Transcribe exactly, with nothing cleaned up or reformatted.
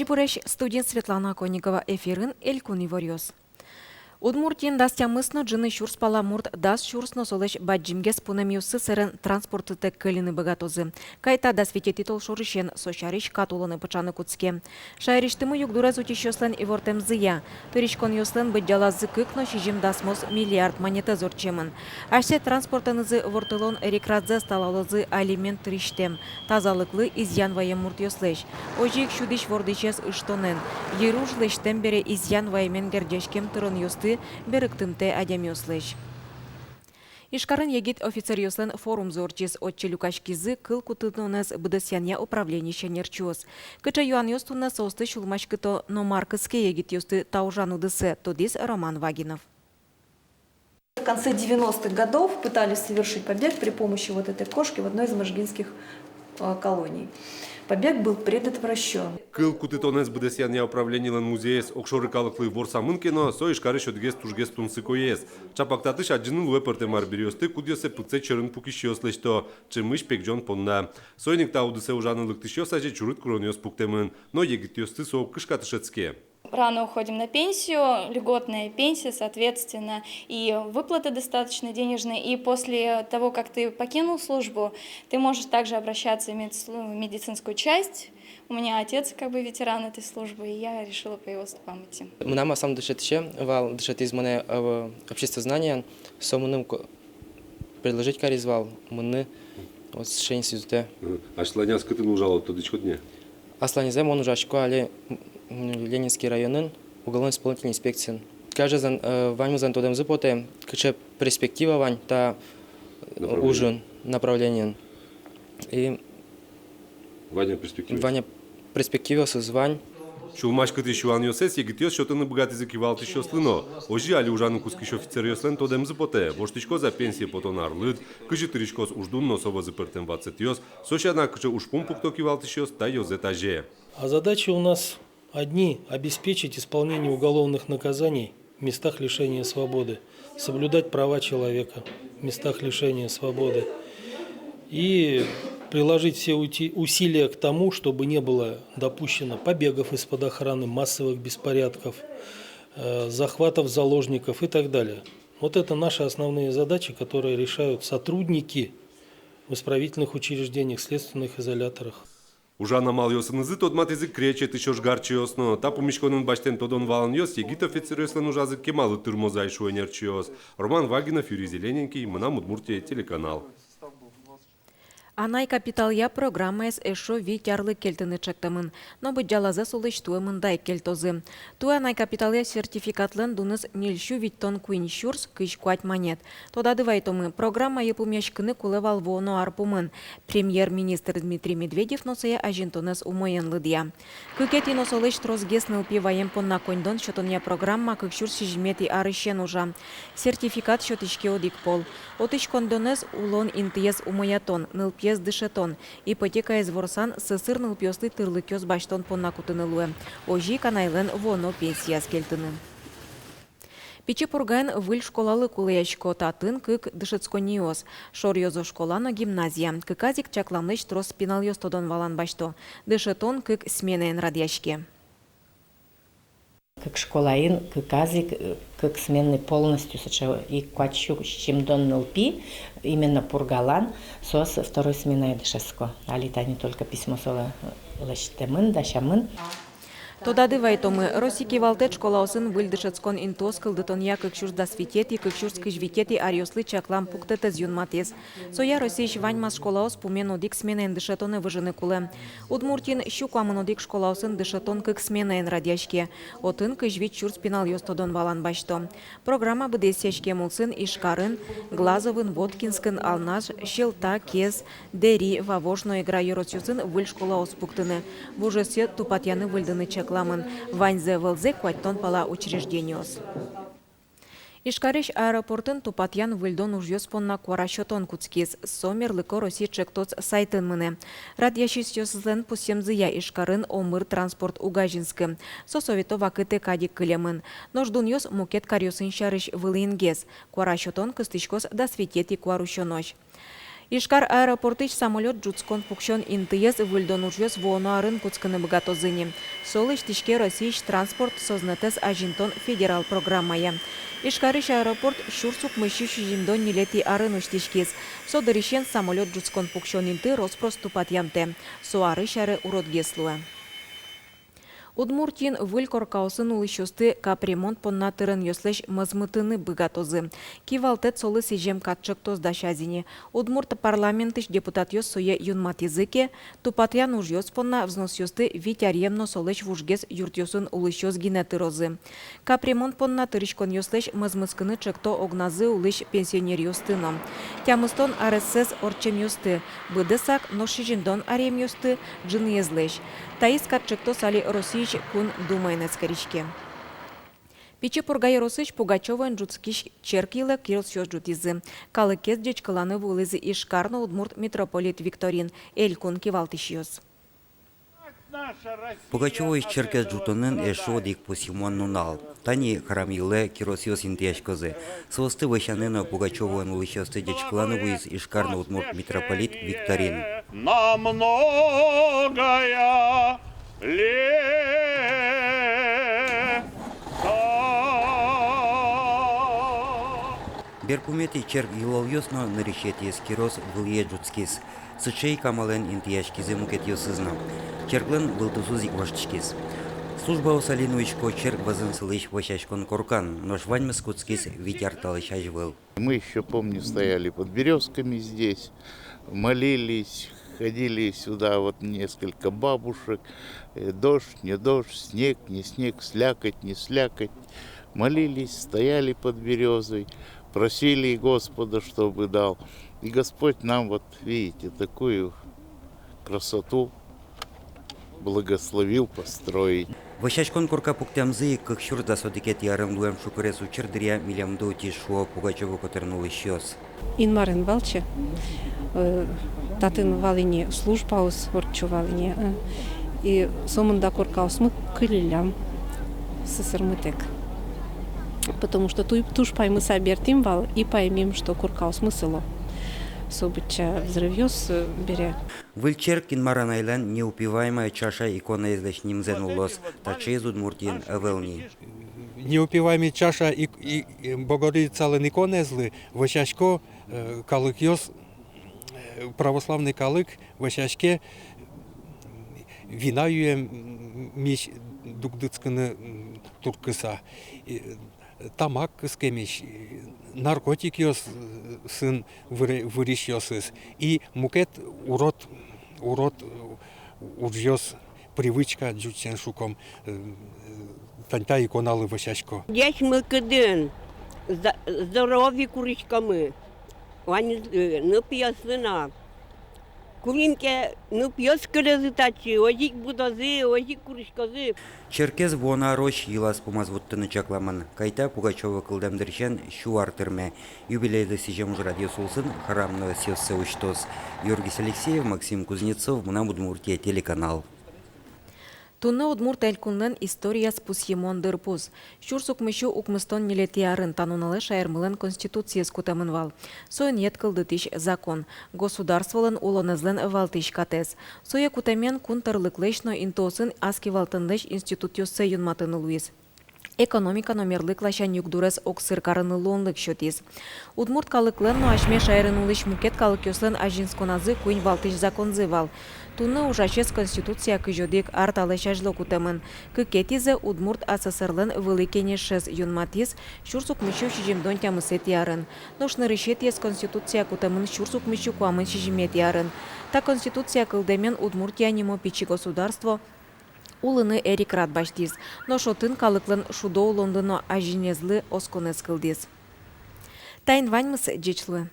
Ӟечбуресь, студиын Светлана Конникова, эфирын «Элькун иворъёс». Удмуртиын дас тямыс но ӝыны сюрс пала мурт дас сюрс но солэсь бадӟымгес пунэмъёссы сэрен транспортытэк кыльыны быгатозы. Кай та дас витетӥ толшорысен со сярысь кат улонэ пыӵаны кутске. Шаерысьтымы югдурез утисьёслэн ивортэмзыя, тыриськонъёслэн быдӟалазы кык но сизьым дасмос миллиард манетэз ортчемын. Асьсэ транспортэнызы ворттылон эрикрадзэс талалозы алимент тырисьтэм, тазалыклы изъян ваем муртъёслэсь. Озьы ик сюдӥсь-вордӥсез ыштонэн, йыружлэсьтэм бере изъян ваемен герӟаськем тыронъёсты берыктымтэ адямиослэсь. Ижкарын егит офицеръёслэн форумзы ортчиз. Отчы люкаськизы кыл кутытонэз быдэсъянъя управлениысь ӧнерчиос. Кыӵе юанъёс туннэ соосты сюлмаськыто но мар кыске егитъёсты та ужан удысэ, тодӥз Роман Вагинов. В конце девяностых годов пытались совершить побег при помощи вот этой кошки в одной из можгинских, э, колоний. Побег был предотвращён. Кыл кутытонэз быдэсъянъя управленилэн музеез огшоры калыклы ворсамын ке но, со Ижкарысь одӥгез тужгес тунсыкоез. Чапак татысь адӟыны луэ пӧртэм арбериосты, кудъёссэ пытсэт сьӧрын пукисьёслэсь то, ӵемысь пегӟон понна. Соин ик та удысэ ужаны лыктӥсьёс азе чурыт куронъёс пуктэмын, но егитъёсты со кышка тышетске. Рано уходим на пенсию, льготная пенсия, соответственно, и выплаты достаточно денежные. И после того, как ты покинул службу, ты можешь также обращаться в медслу-, медицинскую часть. У меня отец как бы ветеран этой службы, и я решила по его стопам идти. Мынам аслам дышетӥсе вал, дышетӥз монэ, э, обществознаниен, со мыным ко-, предложить кариз вал мыныны вот сыӵе институтэ. Мгм. Аслэныяз кытын ужалод, тодӥськод ни? Аслэниязэ мон ужасько али, м, Ленинский районын уголовно-исполнительной инспекциын. Каждоезлэн, э, ваньмызлэн тодэмзы потэ, кыӵе перспектива вань та, э, направление, ужын, направлениын. И вань-а перспективаос? Вань-а перспективаосыз, вань. Сюлмаськытӥсь юанъёссэс егитъёс сётыны быгатӥзы кивалтӥсьёслы но. Озьы али ужаны кутскись офицеръёслэн тодэмзы потэ: воштӥськоз-а пенсие потон арлыд, кызьы тырӥськоз уждун но со вӧзы пӧртэм ватсэтъёс, со сяна, кыӵе ужпум пукто кивалтӥсьёс, та ёзэт азе. А задачи у нас одни: обеспечить исполнение уголовных наказаний в местах лишения свободы, соблюдать права человека в местах лишения свободы и приложить все ути-, усилия к тому, чтобы не было допущено побегов из-под охраны, массовых беспорядков, э, захватов заложников и так далее. Вот это наши основные задачи, которые решают сотрудники в исправительных учреждениях, следственных изоляторах. Ужан амалъёсынызы тодматӥзы крезьгуртысь ожгарчиос но. Та пумиськонын басьтэм тодон-валанъёс егит офицеръёслэн ужазы кемалы тырмоз ай, шуо ӧнерчиос. Роман Вагинов, Юрий Зелененький, «Мынам Удмуртие» телеканал. Анай капиталъя программаез эшшо вить арлы кельтыны чектэмын, но быдӟалазэ солэсь туэ мында ик кельтозы. Туэ анай капиталъя сертификатлэн дуныз ньыль сю витьтон куинь сюрс кызь куать манет. Тодады вайтомы, программа йылпумъяськыны кулэ вал вуоно ар пумын. Премьер-министр Дмитрий Медведев но сое азинтонэз умоен лыдъя. Кыкетӥ но солэсь тросгес нылпи ваем понна коньдон сётонъя программа кык сюрс сизьыметӥ арысен ужа. Сертификат сётӥське одӥг пол. Отысь коньдонэз улон интыез умоятон, нылпиез дышетон, ипотекаез ворсан сӧсыр нылпиослы тырлыкъёс басьтон понна кутыны луэ. Озьы ик анайлэн вуоно пенсияз кельтыны. Пичи Пургаын выль школалы кулэясько, татын кык дышетсконниос: Шоръёзо школа но гимназия. Кыказ ик чакламлэсь трос пиналъёс тодон-валан басьто. Дышетон кык сменаен радъяське. Кык школаын кыказ ик, э, кык сменный полностью сыӵе ик куать сю сизьымдон нылпи, именно Пургалэн, соос второй сменае дышетско. Али тани только письмо солы, э, лэсьтэмын, дасямын. Тодады вайтомы, Россиысь кивалтэт школаосын выль дышетскон интыос кылдытонъя кык сюрс дас витетӥ, кык сюрс кызь витетӥ аръёслы чаклам пуктэтэз юнматӥз. Соя Россиысь ваньмаз школаос пумен одӥг сменаен дышетонэ выжыны кулэ. Удмуртиын сю куамын одӥг школаосын дышетон кык сменаен радъяське. Отын кызь вить сюрс пиналъёс тодон-валан басьто. Программа быдэсъяськем улсын Ижкарын, Глазовын, Воткинскын, Алнаш, Сьӧлта, Кез, Дэри, Вавож но Эгра ёросъёсын выль школаос пуктыны, вужъёссэ тупатъяны-выльдыны чакламын. Ваньзэ вылзэ куатьтон пала учреждениос. Ижкарысь аэропортын тупатъян-выльдон ужъёс понна куара сётон кутскиз. Со «Мерлыко Россия» ӵектос сайтын мынэ. Радъясьёсызлэн пусъемзыя, Ижкарын омыр транспорт уг азинскы. Со совето вакытэ кадь ик кылемын. Нош дунъёс мукет каръёсын сярысь вылӥынгес. Куара сётон кыстӥськоз дас витетӥ куарусёнозь. Ижкар аэропортысь самолёт ӝутскон-пуксён интыез выльдон ужъёс вуоно арын кутскыны быгатозы ни. Со лэсьтӥське Россиысь транспорт сӧзнэтэз азинтон федерал программая. Ижкарысь аэропорт сюрс укмыссю сизьымдон ньылетӥ арын усьтӥськиз. Со дырысен самолёт ӝутскон-пуксён инты рос-прос тупатъямтэ. Со арысь аре уродгес луэ. Удмуртиын выль коркаосын улӥсьёсты капремонт понна тыронъёслэсь мозмытыны быгатозы. Кивалтэт солы сӥзем кат ӵектос дасяз ини. Удмурт парламентысь депутатъёс сое юнматӥзы ке, тупатъян ужъёс понна взносъёсты вить аръем но солэсь вужгес юртъёсын улӥсьёс гинэ тырозы. Капремонт понна тырӥськонъёслэсь мозмытскыны ӵекто огназы улӥсь пенсионеръёсты но. Тямыстон аресэз ортчемъёсты, быдэсак нош сизьымдон аръемъёсты ӝыныезлэсь. Таиз кат ӵектос али Россиысь Кун Думаен эскериське. Пичи Пурга ёросысь Пугачёвоын ӝутскись черк йылэ киросъёс ӝутӥзы. Калыкез ӟечкыланы вуылӥзы Ижкар но удмурт митрополит Викторин элькун кивалтӥсьёс. Пугачёвоысь черкез ӝутонын эшшо одӥг пусйымон нунал. Тани храм йылэ киросъёс интыяськозы. Соосты вӧсяны но Пугачёвоын улӥсьёсты ӟечкыланы вуиз Ижкар но удмурт митрополит Викторин. На многое лето. Берпуметӥ черк йылолъёс но нырысетӥез кирос вылӥе ӝутскиз. Сыӵе ик амалэн интыяськизы мукетъёсыз но. Черклэн вылтусыз ик воштӥськиз. Службаос али нуисько черк вӧзын сылӥсь вӧсяськон коркан, нош ваньмыз кутскиз вить ар талэсь азьвыл. Мы ещё, помню, стояли под берёзками здесь, молились, ходили сюда вот несколько бабушек, э, дождь, не дождь, снег, не снег, слякоть, не слякоть. Молились, стояли под берёзой, просили Господа, чтобы дал. И Господь нам, вот видите, такую красоту благословил построить. Вӧсяськон корка пуктэмзы ик кык сюрс дас одӥгетӥ арын луэм шукырес учыр дыръя милемды утиз, шуо Пугачёво котырын улӥсьёс. Инмарен валче, э, татын вал ини службаос, ортчо вал ини, э, и сомында коркаосмы кылиллям сӧсырмытэк. Потому что ту-, туж паймыса бертӥм вал и паймим, что коркаосмы сыло. Со быдӟа взрывъёс, э, бере. Выль черк Инмар Анайлэн «Неупиваемая чаша» иконаезлэсь нимзэ нуллоз. Таӵеез Удмуртиын ӧвӧл ни. «Неупиваемая чаша» и, и, и Богородицалэн иконаезлы вӧсясько, э, калыкъёс, э, православный калык вӧсяське вина юэмысь дугдытскыны, м, туркыса. И, тамак кыскемысь, наркотикъёсын выри-, вырисьёсыз и мукет урод, урод, э, ужъёс, привычка, ӟучен шуком, э, тань та иконалы вӧсясько. Ӟеч мылкыдын, зда-, здоровье куриськомы, ваньзы, э, нылпиослы но. Кулӥм ке, нылпиос кылёзы татчы, озьы ик будозы, озьы ик куриськозы. Черкез вуоно арозь йылаз-пумаз вуттыны чакламын. Кайта, Пугачёво кылдэм дырысен сю ар тырме. Юбилейлы сӥзем ужрадъёс улсын храм но ӧсъёссэ усьтоз. Георгий Алексеев, Максим Кузнецов, «Мынам Удмуртие» телеканал. Туннэ Удмурт Элькунлэн историяз пусйымон дырпус. Сюрс укмыссю укмыстон ньылетӥ арын та нуналэ шаермылэн Конституциез кутэмын вал. Со инъет кылдытӥсь закон, государстволэн улонэзлэн валтӥсь катэз. Сое кутэмен кун тӧрлыклэсь но интыосын ас кивалтонлэсь институтъёссэ юнматыны луиз. Экономика но мерлык ласянь югдурез огсыр карыны луонлык сётӥз. Удмурт калыклэн но асьме шаерын улӥсь мукет калыкъёслэн азинсконазы куинь валтӥсь законзы вал. Туннэ ужасез Конституция кызь одӥг ар талэсь азьло кутэмын. Кыкетӥзэ Удмурт АССР-лэн Вылӥ Кенешез юнматӥз сюрс укмыссю сизьымдон тямысэтӥ арын. Нош нырысетӥез Конституция кутэмын сюрс укмыссю куамын сизьыметӥ арын. Та Конституция кылдэмен Удмуртия нимо пичи государство улыны эрикрад басьтӥз. Нош отын калыклэн шудо улонлы но азинэзлы осконэз кылдӥз. Таин ваньмыз, ӟеч луэ.